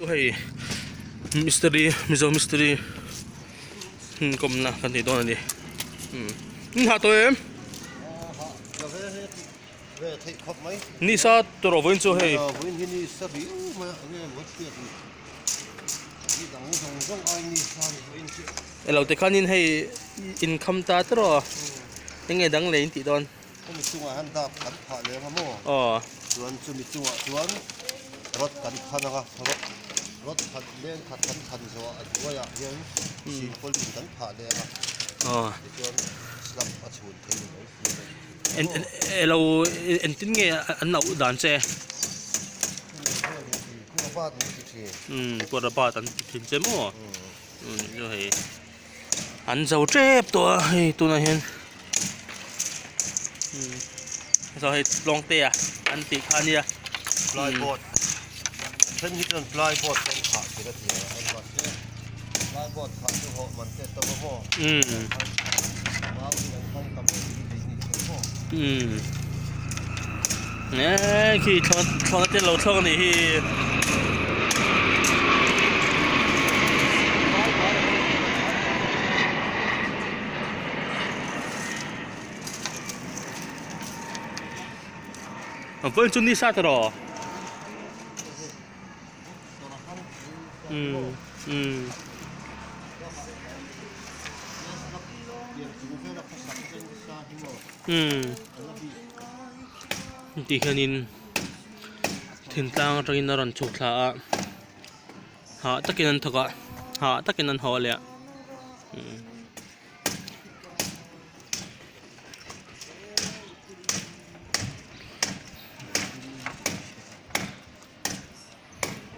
Hei mistiri mizo mistiri inkawmna kan tih dawn a ni in hah tawh em ni sa tur aw vawiin chu hei elo te khanin hei inkham ta tiraw enge dang leh in tih dawn. Chumi chungah hian dap kan phah leng a maw? Aw. Chuan chumi chungah chuan rod kan phan ang a, rod rod khat leng khat kan phan zawh a hnuaiah hian silpawlin kan phah leng a. Aw. Tichuan slab a chhun thei ni mai si a. En en elo engtin nge an auh dan che? Kurabat an ti thin. Umm kurabat an ti thin che maw? Umm chu hei. An zo tep tawh a hei tunah hian saw hei tlawng te a an tih kha ania plyboard then hi chuan plyboard te an phah thin a ti a an mahse plyboard phah chu hawh man te tam a maw mau in an hmang tam em hi kei ni chuan maw e khi thlawhna te lo thlawk a nih hi. Vawiin chu ni sa ta rawh. Umm umm. Umm tih hianin thingtlang atangin a rawn chhuk thla a hah takin an thawk a hah takin an haw leh a.